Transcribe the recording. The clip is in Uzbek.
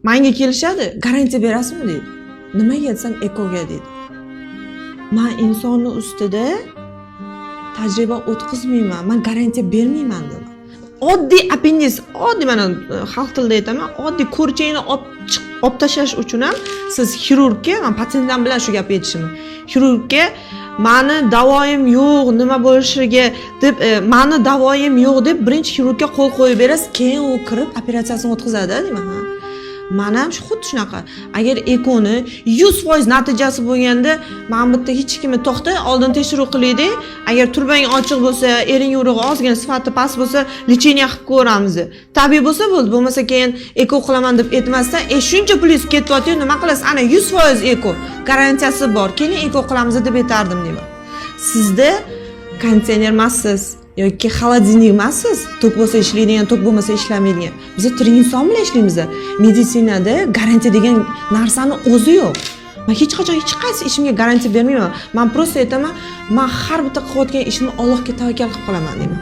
Manga kelishadi, "Garantiya berasizmi?" deydi. "Nimaga?" desam, "Ekoga", deydi. Man insonni ustida tajriba o'tkazmayman, man garantiya bermayman dedim. Oddiy appendis, oddiy, mana xalq tilida aytaman, oddiy ko'rchakni olib tashlash uchun ham siz xirurgga, man patsientlar bilan shu gapni aytishim, xirurgga "Mani davoyim yo'q, nima bo'lishiga" deb, "Mani davoyim yo'q" deb birinchi xirurgga qo'l qo'yib berasiz, keyin u kirib operatsiyasini o'tkazadi deyman. Ha, man ham xuddi shunaqa. Agar ekoni 100% natijasi bo'lganda, man bu yerda hech kimni "To'xta, oldin tekshiruv qilaylik, agar turbang ochiq bo'lsa, ering urug'i ozgina sifati past bo'lsa, лечение qilib ko'ramiz, tabiiy bo'lsa bo'ldi, bo'lmasa keyin eko qilaman" deb aytmasdan, shuncha pulingiz ketyaptiyu, nima qilasiz, ana 100% eko garantiyasi bor, keling, eko qilamiz deb aytardim deyman. Sizda konditsioner emassiz yoki холодильник emassiz, tok bo'lsa ishlaydigan, tok bo'lmasa ishlamaydigan. Biz tirik inson bilan ishlaymiz. Meditsinada garantiya degan narsani o'zi yo'q. Man hech qachon hech qaysi ishimga garantiya bermayman. Man просто aytaman, man har bitta qilayotgan ishimni Allohga tavakkal qilib qilaman deyman.